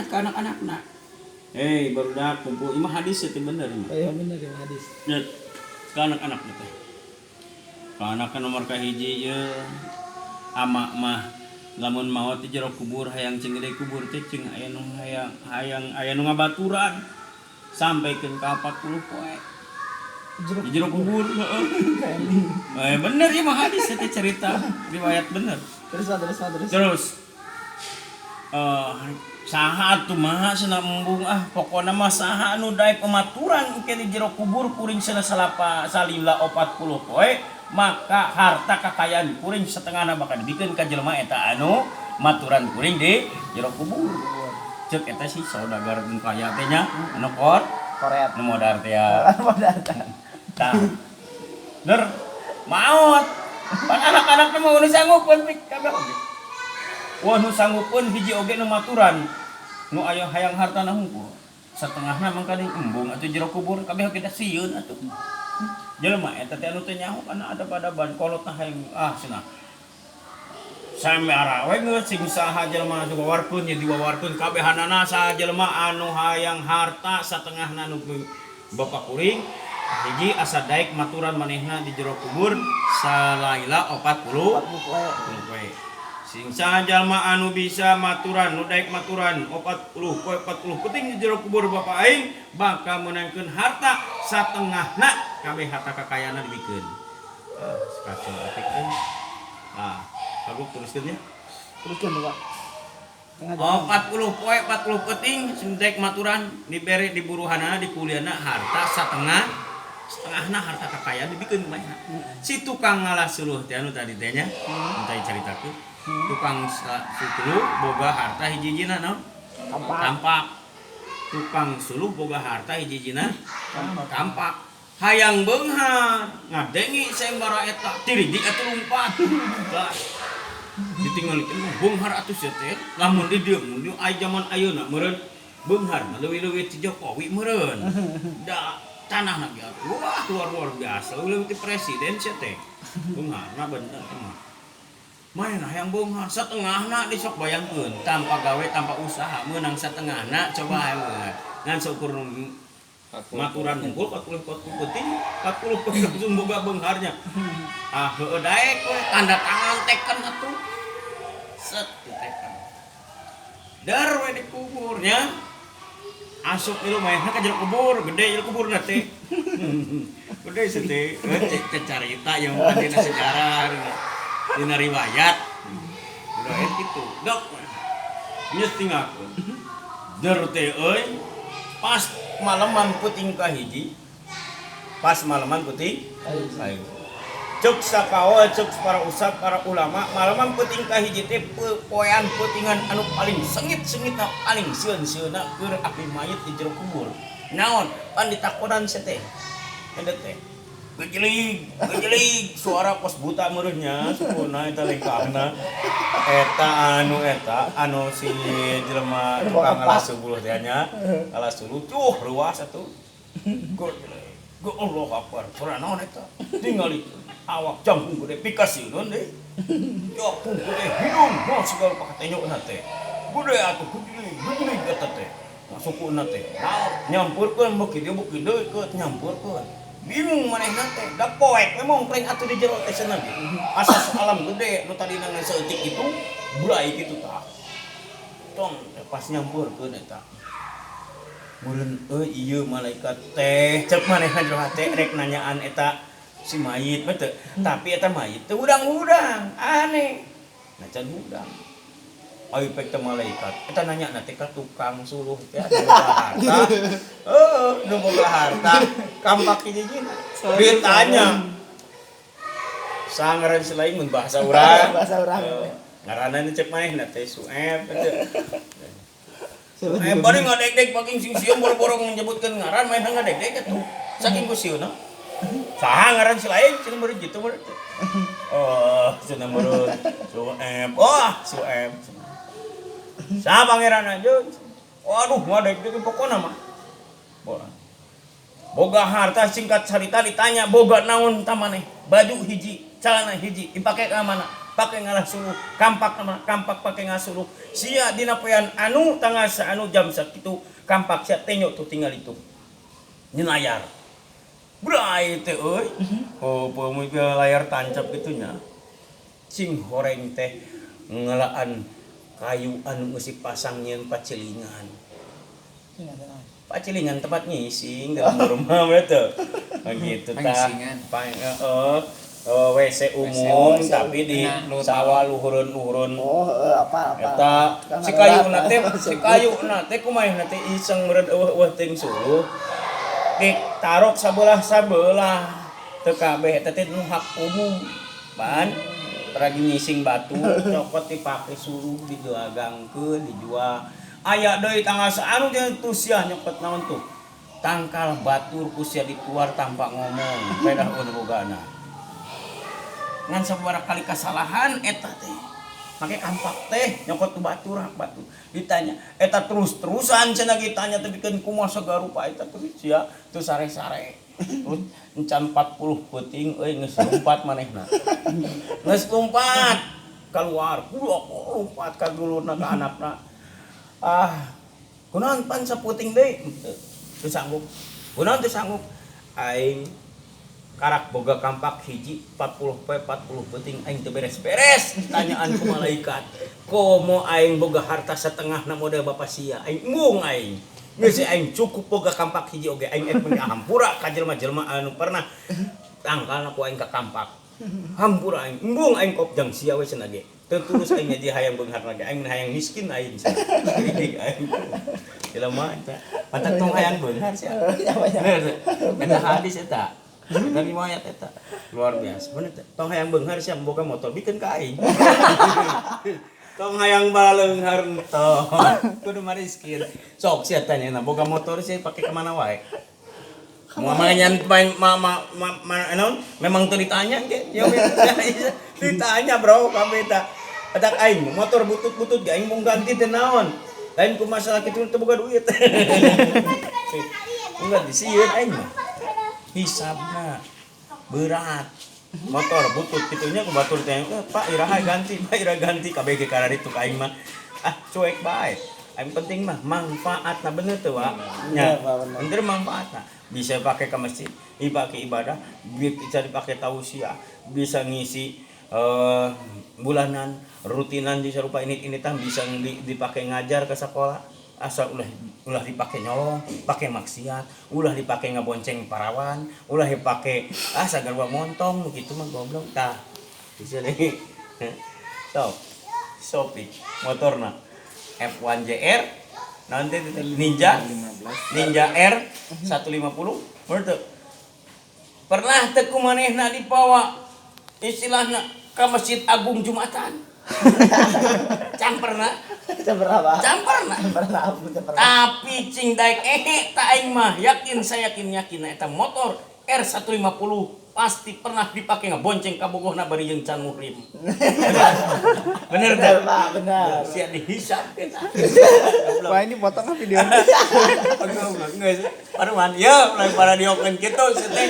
Amanat ka anak-anakna. Hei, barudak, kumpul. Ieu mah hadis teh, bener mah. Oh iya, bener ya hadis. Ya, ke anak-anak teh. Ka anak nomor kahiji ye, ama mah lamun maot di jero kubur, hayang cing gede kubur teh, cing aya nu hayang, hayang aya nu ngabaturan sampaikan ka 40 poe. Jero di jero kubur, heeh. Eh, bener ya mah hadis teh, cerita riwayat bener. Terus, Pak, terus, Pak, terus. Terus saha atuh mah cenah, embung ah, pokona mah saha anu daek pematuran engke di jero kubur kuring cenah salapa salila 40 poe, maka harta kekayaan kuring setengahna bakal dibikeun ka jelema eta anu maturan kuring di jero kubur. Cek eta si saudagar nu kaya teh nya, anu kor Koret. Nu modar teh ya. Modal. Tah. Der maot. Pan anak-anakna mah nu sanggupeun pik kabeh oge. Wah, nu sanggupeun hiji oge nu maturan. Nu aya hayang hartana hungkul. Setengahna mangkaning embung atuh jero kubur, kabeh oge da sieun atuh. Jelema eta teh anu teu nyaho kana adab-adaban kolotna hayang ah cenah. Samara we geus sing saha jelema anu wawarkeun nya diwawarkeun kabehanana, saha jelema anu hayang harta satengahna nu bapak kuring hiji, asa daek maturan manehna di jero kubur salaila 40 poe. Poe. Sing saha jalma anu bisa maturan, nu daek maturan 40 poe 40 peuting di jero kubur bapak aing, bakal meunangkeun harta satengahna, kabeh harta kakayaanna dibikeun. Ah, kacau apik euy. Ah, kagok teruskeun ya. Teruskan, Pak. Tengah Oh, jalan. 40 poe 40 peuting sing daek maturan dibere di buruhanana, di kuliahna, harta satengah setengahna harta kekayaan dibikeun kumaha. Si tukang ngalah suluh teh anu tadi teh nya, nu tadi caritakeun. Tukang suluh boga harta hiji-hijina naon? Kampak. Kampak. Tukang suluh boga harta hiji-hijina kampak. Hayang beunghar, ngadengi sayembara eta, tiridik atuh lumpat. Lah, ditinggalikeun mah beunghar atuh sia teh. Lamun di dieu mun aya zaman ayeuna meureun beunghar mah leuwih-leuwih ti Jokowi meureun. Da tanahna ge atuh wah, luar luar biasa, leuwih ti presiden sia teh. Beungharna bener teh mah. Main hayang beunghar satengahna, disok bayangkeun tanpa gawe, tanpa usaha meunang satengahna, coba hayang beunghar. Ngan saukur maturan unggul 40 40 peuting 40 poe langsung boga beungharnya. Ah, heueuh, daek we tanda tangan teken atuh. Set diteken. Dar we dikuburnya. Asup ieu manehna ka jero kubur, gede jero kuburna teh. Gede sih teh, teh carita yang bukan dina sejarah, dina riwayat. Udah gitu. Dok. Geus tinggalkeun. Der teh euy, pas malaman peuting kahiji. Pas malaman peuting ayo. Cek sakawa, cek para ustad, para ulama, malaman peuting kahiji teh poean peutingan anu paling sengit-sengitna, paling sieun-sieunna keur ahli mayit di jero kubur. Naon? Pan ditakonan sia teh. Eta teh. Gejelig, gejelig, suara kos buta meureunnya, sukuna eta lengkahna. Eta anu eta anu si jelema tukang ngalah suluh teh nya, ngalah suluh tuh reuas atuh. Gejelig. Ge Allah Akbar, suara naon eta? Tingali awak jangkung gede pikasieun deui. Jangkung gede hidung, mau segala pakatenyokna teh. Gede atuh gejelig, gejelig eta teh. Masukna teh. Naon nyampurkeun beuki dieu beuki deui keut nyampurkeun. Bingung manehna teh, da poek we mongkreng atuh di jero teh cenah ge. Asa alam gede nu tadina ngan saeutik kitu, bulai kitu tah. Tong pas nyampurkeun eta. Meureun euy ieu malaikat teh, cek manehna jero hate rek nanyaan eta si mayit mah teu. Tapi eta mayit teu hudang-hudang, aneh. Nah, can hudang. Ai pek teh malaikat, eta nanya na teh ka tukang suluh teh anu boga harta. Heuh, nu boga harta kampak hiji-hijina. Ditanya. Saha ngaran si lain mun bahasa urang? Bahasa urang. Heuh. Ngaranna cek manehna teh Sueb teh. Siapa Eh, juga? bari ngadeg-deg paking sing sieun, boro-boro menyebutkeun ngaran, manehna ngadeg-deg atuh. Saking ku sieunna. Saha ngaran si lain cenah meureun kitu meureun teh. Oh, cenah meureun Sueb. Wah, Sueb. Saha pangeran aja? Waduh, ngadeg-deg pokona mah. Bola. Boga harta, singkat cerita ditanya, boga naon ta maneh? Baju hiji, celana hiji, dipake ka mana? pake ngalah suluh, kampak mah kampak pake ngasuluh. Sia dina poean anu tanggal sa anu jam sakitu kampak sia tenyo tuh tinggal itu. Nyelayar. Bray teh euy. Oh, peumeui layar tancap gitu nya. Cing horeng teh ngelaan kayu anu geus dipasang nyieun pacilingan. Pacilingan tempat ngising dalam rumah betul. Begitu tah. Pangisingan. Heeh. WC umum WC tapi di Nah, lu sawah luhureun-luhureun. Oh, heeh, apa apa. Eta si kayu na teh, si kayu na teh kumaha na teh iseng meureun eueuh-eueuh teuing suluh. Ditarok sabelah-sabelah teu kabeh eta teh nu hak umum. Pan lagi ngising batu cokot dipake suluh didagangkeun dijual. Aya deui tanggal saanu jeung tuh sia nyokot naon tuh. Tangkal batur ku sia dituar tanpa ngomong, pedah eueuh bogana. Ngan sabaraha kali kesalahan eta teh. Make kampak teh nyokot tu batur hak batu. Ditanya, eta terus-terusan cenah ditanya teh bikeun kumaha sagarupa eta terus sia teu sare-sare. Terus encan 40 peuting euy geus lompat manehna. Geus lompat keluar, kudu lompat ka dulurna ka anakna. Ah, kunaon pan saputing deui? Teu sanggup. Kunaon teu sanggup? Aing karak boga kampak hiji 40 poe 40 peuting aing teu beres-beres tanyaan ku malaikat. Komo aing boga harta setengah na modal bapak sia aing embung aing. Geus aing cukup boga kampak hiji oge aing ek meuni hampura ka jelema-jelema anu pernah tangkalna ku aing ka kampak. Hampura aing embung aing kop jang sia we cenah ge. Teu tulus aing jadi hayang beunghar lagi aing hayang miskin aing cenah. Aing jelema eta. Pantat tong hayang beunghar sia. Bener teu? Eta hadis eta. Eta riwayat eta. Luar biasa. Bener teu? Tong hayang beunghar sia boga motor bikeun ka aing. Tong hayang baleunghar tong. Kudu mariskin. Sok sia tanya na boga motor sia pake ka mana wae. Mau manyan main ma ma ma, ma naon? Memang teu ditanya ge. Ya ditanya bro kami eta. Adak aing motor butut-butut ge aing mau ganti teh naon. Lain ku masalah kitu teu boga duit. Enggak disieun aing mah. Hisabna berat. Motor butut kitunya ku batur teh, eh, Pak iraha ganti, Pak ira ganti kabeh ge kararitu ka aing mah. Ah, cuek bae. Yang penting mah manfaatna bener teu, Wak? Nya. Bener manfaatna. Bisa pakai ke masjid, dipakai ibadah, bisa dipakai tausiah, bisa ngisi bulanan, rutinan di sarupa ini-initan bisa dipakai ngajar ke sekolah. Asal ulah ulah dipakai nyolong, pakai maksiat, ulah dipakai ngabonceng parawan, ulah dipakai ah sagarwa montong gitu mah goblok tah. Bisa deh. So, Sopi motorna F1 JR nanti Ninja 15. Ninja R 150 bener teu? Pernah teu ku manehna dibawa istilahna ke Masjid Agung Jumatan? Can pernah? Can pernah, Pak. Can pernah. Can pernah, can pernah. Tapi cing daek ehe ta aing mah yakin saya yakin yakin eta motor R150 pasti pernah dipakai ngebonceng ka bogohna bari jeung can muhrim. Bener Bener, teu? Pak, bener. Sia dihisap kita. Wah, ini potong ah videonya. Goblok geus. Paruman, yeuh, lain para diokeun kitu teh.